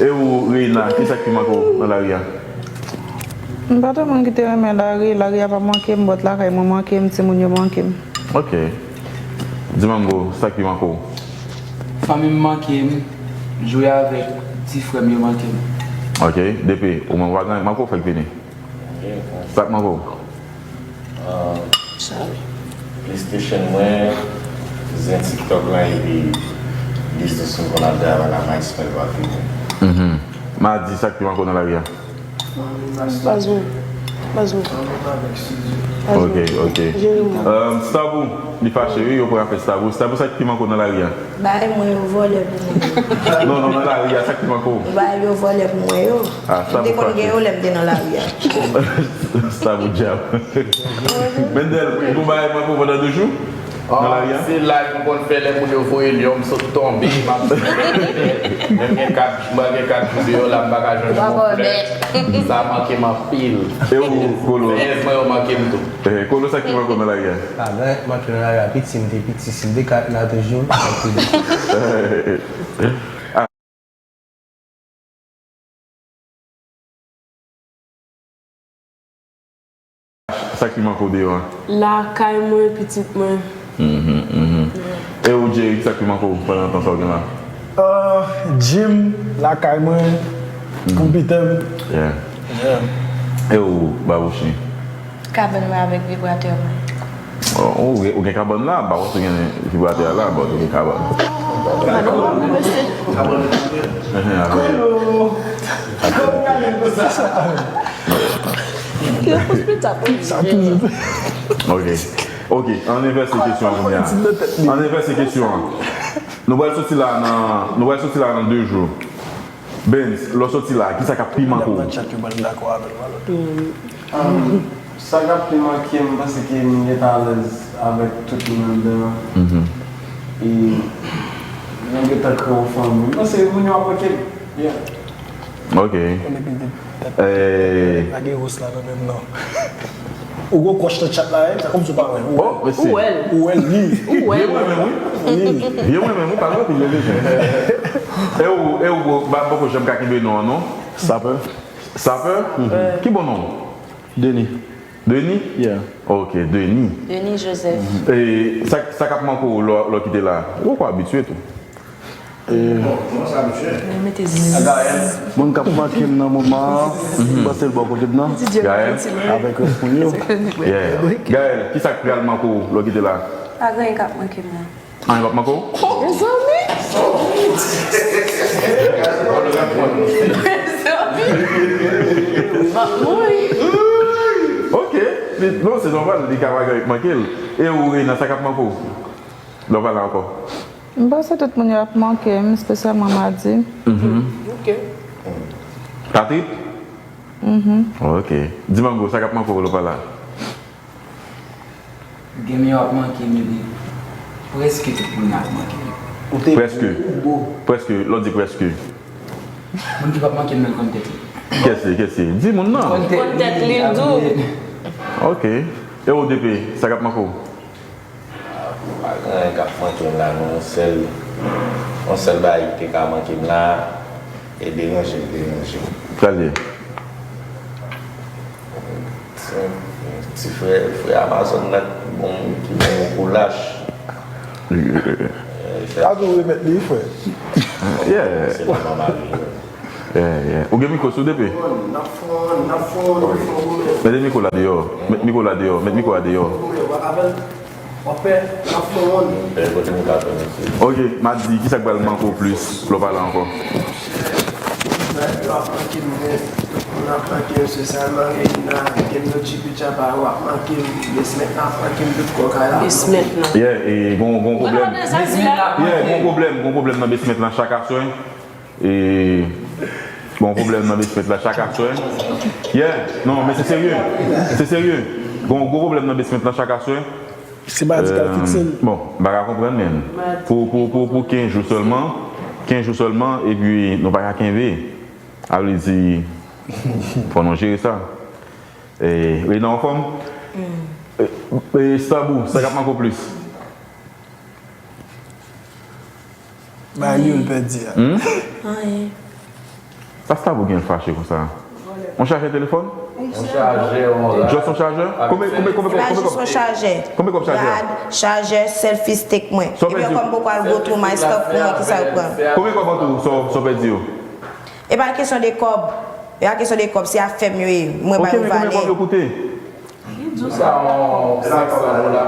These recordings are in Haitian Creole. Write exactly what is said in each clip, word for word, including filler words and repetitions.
E ou, Reina, kisa k pi manke w nan lari a? M pa tèlman kite renmen lari, lari a pa manke m, but lakay mwen manke m, timoun yo manke m. Ok. Dimango, sa k pi manke w? Fanmi m manke m, jwe avèk ti frè m yo manke m. Ok. Depi, ou menm w pa gen, manke w fèk vini. Sa k manke w? Ah, PlayStation mwen, zen TikTok lan epi business m konn ap travay la, Max Mel pa fini. Mhm. Madi, sa k pi manke w nan lari a? Baz mwen. Baz mwen. Ok, ok. Jere mwen. Um, Stabou, li fache wi, yo pran afè Stabou. Stabou, sa k pi manke w nan lari a? Bagay mwen yo vòlè pou mwen. Non, non, nan lari a, sa k pi manke w? Bagay yo vòlè pou mwen yo. Ah, m te konn gen yo lè m te nan lari a. Stabou dyab. Mendel, ou bagay manke w pandan de jou? Nan lari a? Se live m konn fè lè moun yo voye l yo, m sot tonbe, m ap menm gen kat, mwen gen kat jou deyò la, m pa ka jwenn yon flè. Sa manke m anpil. E ou, Kolo? Fèyèz mwen yo manke m tou. Eh, Kolo, sa k pi manke w nan lari a? Ah, bagay k manke m nan lari a, piti m te piti, si m te ka la toujou, m t ap piti. Sa k pi manke w deyò a? Lakay mwen, pitit mwen. Mhm, mhm. E ou, Jerick, sa k pi manke w pandan tan sa w gen la? Ah, gym, lakay mwen, konpitè m. Yeah. Yeah. E ou, Babouchi? Kabann mwen avèk vibratè mwen. Oh, ou gen, ou gen kabann la, ba wè si w gen vibratè a la, but ou gen kabann. Kabann mwen, mesye. Enhen, avè. Ki repons pita pou li? Ok. Ok, ann envèse kesyon an kounye a. Ann envèse kesyon an. Nou pral soti la nan, nou pral soti la nan de jou. Benz, lè w soti la, kisa k ap pi manke w? Nan chat yo pral dakò avè l, pa lòt. Um, sa k ap pi manke m, m panse ke m gentan alèz avèk tout moun anndan an. Mhm. E m gentan kreye yon fanmi. M panse moun yo ap manke m. Yeah. Ok. Konnen pi de tèt. Eh. Pa gen wòs la nan menm non. Ou gon crush nan chat la, eh? Sa kòmsi w pa wè l. Ou wè l. Oh, mesi. Ou wè l. Ou wè l, li. Ou wè l. Byen mwen menm, wi. Li. Byen mwen menm, wi. Pa gen anpil de bezwen. E ou, e ou, ba, poko janm ka kenbe non an, non? Sapè. Sapè? Mhm. Ki bon non? Denis. Denis? Yeah. Ok, Denis. Denis Joseph. E sa, sa k ap manke w lè, lè w kite la? Ou poko abitye tou. E, bon, mwen sa abitye. Mwen mete zzz. Moun k ap manke m nan moman an, mhm, m panse l bò kote m nan. Gaël. Avèk rès moun yo. Yeah. Gaël, kisa k pral manke w lè w kite la? Pa gen anyen k ap manke m nan. Anyen p ap manke w? Mezanmi! Mezanmi! M ap mouri. Ok. Non, se nòmal, li ka pa gen anyen k manke l. E ou, Reina, sa k ap manke w? Lè w pa la ankò. M panse tout moun yo ap manke m, espesyalman Madi. Mhm. Ok. Patrick? Mhm. Ok. Dimango, sa k ap manke w lè w pa la? Game yo ap manke m, epi prèske tout moun ap manke m. Ou te... Prèske. Ou bo. Prèske, lè w di prèske. Moun ki p ap manke m nan, l konn tèt li. Kiyès li, kiyès li? Di moun nan. Konn tèt li, l di w. Ok. E ou, D P, sa k ap manke w? Pa gen anyen k ap manke m la, non. Yon sèl, yon sèl bagay ki te ka manke m la, e deranje m, deranje m. Sa l ye? Se ti frè, frè Amazon la ki bon, ki bon pou lach. Li, li, li. Sa tou remèt li, frè. Yeah. Se pa nòmal, wi. Yeah, yeah. Ou gen mikwo sou, D P? N ap fè yon, n ap fè yon, n ap fè yon goumen. Mete mikwo la deyò. Met mikwo la deyò. Met mikwo la deyò. Goumen, w ap avè l. W ap pè, w ap fè yon. Pè kote m ka fè, mesye. Ok, Madi, kisa k pral manke w plis lè w pa la ankò? Yo ap manke m nèt, tout moun ap manke m, espesyalman Reina, Kenlo, Chipi, Chapa, yo ap manke m, basement lan ap manke m, tout kò kay la ap manke m. Basement lan. Yeah, e gon, gon pwoblèm. Mwen konnen sa di la. Yeah, gon pwoblèm, gon pwoblèm nan basement lan chak aswè. E gon pwoblèm nan basement la chak aswè. Yeah, non, men se serye. Se serye. Gon gwo pwoblèm nan basement la chak aswè. Se madi k al fikse l. Bon, m pa ka konprann, men. Pou, pou, pou, pou kenz jou sèlman, kenz jou sèlman, epi nou pa ka kenbe. A vle di, fò nou jere sa. E, Reina anfòm? E, e, Stabou, sa k ap manke w plis? Ba li yo l pèdi a. Hmm? Anyen. Sa Stavo gen fache konsa? On chajè telefòn? On chajè, on rad. Just on chajè? Konbyen, konbyen, konbyen, konbyen, konbyen kòb? Se pa jis on chajè. Konbyen kòb chajè a? Rad, chajè, selfie stick mwen. Epi ankò m poko al go through my stuff pou mwen ki sa yo pran. Konbyen kòb an tou sa w pèdi yo? E pa kesyon de kòb. E pa kesyon de kòb, se afè m yo ye. Mwen ba yo valè. Ok, men konbyen kòb yo koute? Li di w sa yon senk san dola.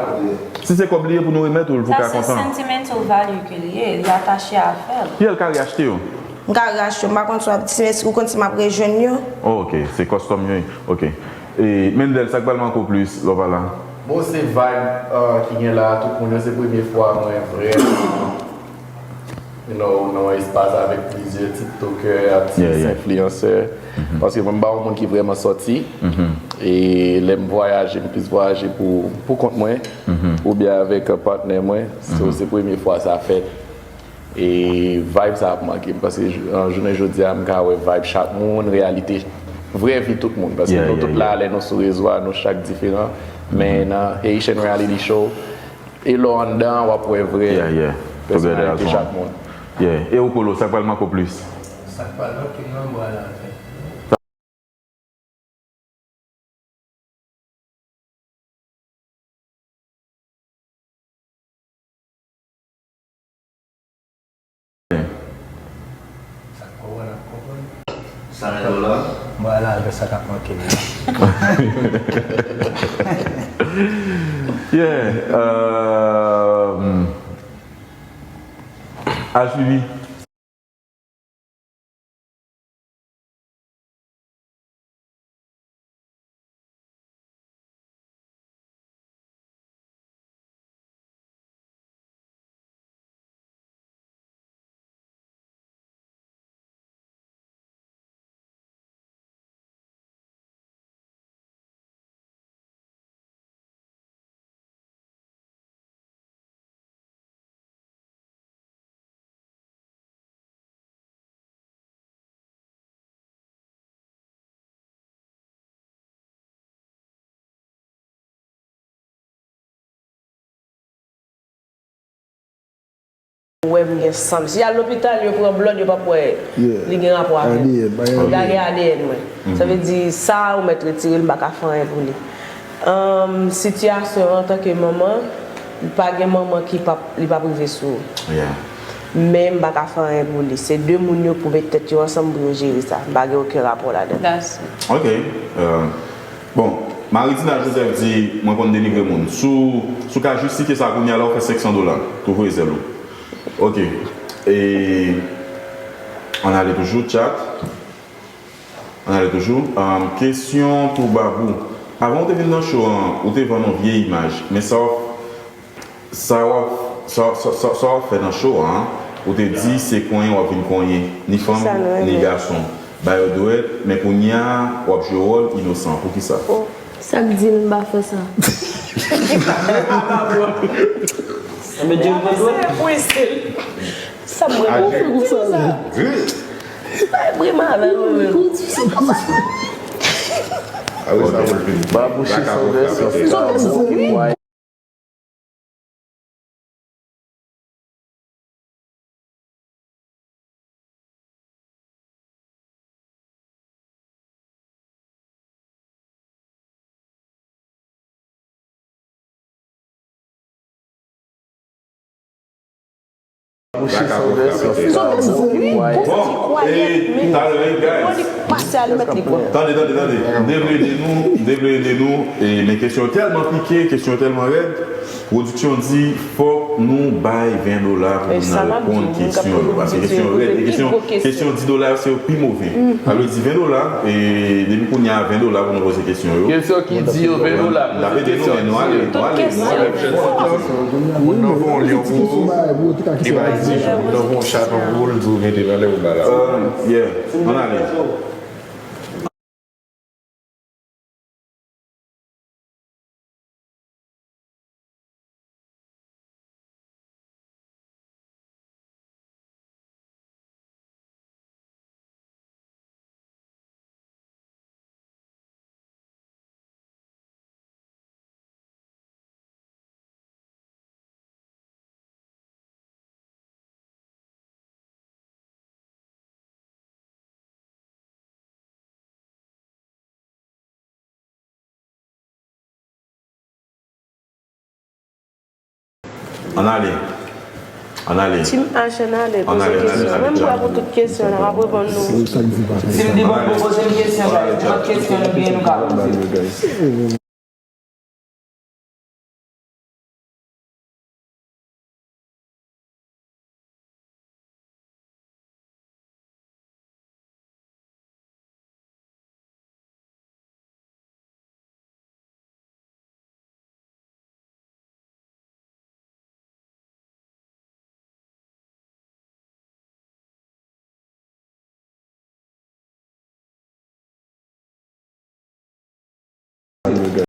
Si se kòb li ye pou nou remèt ou l pou ka kontan. Sa se sentimental value ke li ye, li atache a afè l. Kiyè l ka reachte yo? M ka reachte yo, m pa konn si w ap, si, si ou konn si m ap rejwenn yo. Oh, ok, se custom yo ye. Ok. E Mendel, sa k pral manke w plis lè w pa la? Bon, se vibe uh, ki gen la, tout moun yo, se premye fwa mwen vrèman you know, nan yon espas avèk plizyè tiktokè, atis, enfliyansè. Paske mwen m pa yon moun ki vrèman sòti. E lè m vwayaje, m plis vwayaje pou, pou kont mwen oubyen avèk patnè mwen. So, se premye fwa sa fèt. E vibe sa ap manke m. Paske jou- an jounen jodi a, m ka wè vibe chak moun, reyalite, vrè vi tout moun. Paske nou tout la, lè nou sou rezo a, nou chak diferan. Men nan Haitian Reality Show, e lè w anndan an, w ap wè vrè pèsonalite chak moun. Yeah. E ou Kolo, sa k pral manke w plis? Sa k pral manke m nan, m pral avè. Sa k konprann ap konprann. Sa rele w la? Mwen al avè sa k ap manke m nan. Yeah. Um, H P V. Ou wè m gen sanm. Si y al lopital, yo pran blood, yo p ap wè li gen rapò avè m. Yo gade A D N mwen. Sa vle di, sa ou mèt retire l, m pa ka fè anyen pou li. Ahn, sitiyasyon an antanke manman, li pa gen manman ki p ap, li p ap rive sou ou. Men m pa ka fè anyen pou li. Se de moun yo pou met tèt yo ansanm pou yo jere sa. M pa gen okenn rapò ladan l. Ok. Bon, Maridina Joseph di, mwen konn delivre moun. Si w ka jis site sa kounye a la, ou fè senk san dola. Tou voye zèl ou. Ok. E, ann ale toujou, chat. Ann ale toujou. Kesyon pou Babou. Avan ou te vin nan show an, ou te vann yon vye imaj. Men sa w ap, sa w ap, sa, sa, sa, sa w ap fè nan show an, ou te di se konyen w ap vin konyen. Ni fanm, ni gason. Ba yo dwèt, men kounye a, w ap jwe wòl inosan. Poukisa? Sa k di l m pa fè sa? Sa mwen pou fè pou sa. Sa e bri malè nou menm. Babouchi san vèsyon. Mouche san vèsyon, se ta bon. Bon, e talè, guys. Tande, tande, tande. M te vle ede nou, m te vle ede nou. E, men kesyon yo tèlman pike, kesyon yo tèlman rèd. Pwodiksyon di, fòk nou bay ven dola pou moun nan reponn kesyon yo. Paske kesyon yo rèd. E kesyon, kesyon di dola yo, se yo pi move. Sa vle di ven dola, e depi kounye a, ven dola pou nou poze kesyon yo. Kesyon ki di yo ven dola. N ap ede nou, men nou ale, nou ale, nou ale. Moun nan voye yon lyon pou ou, e pa egzije. Moun nan voye yon chat pou ou, l di w mete l anlè pou l ba la. Yeah, ann ale. Ann ale. Ann ale. Team H, ann ale, poze kesyon. Mwen, m prè pou tout kesyon la, m ap reponn nou. Si m di bon, pou poze m kesyon, guys, tout kesyon nou gen, nou ka poze.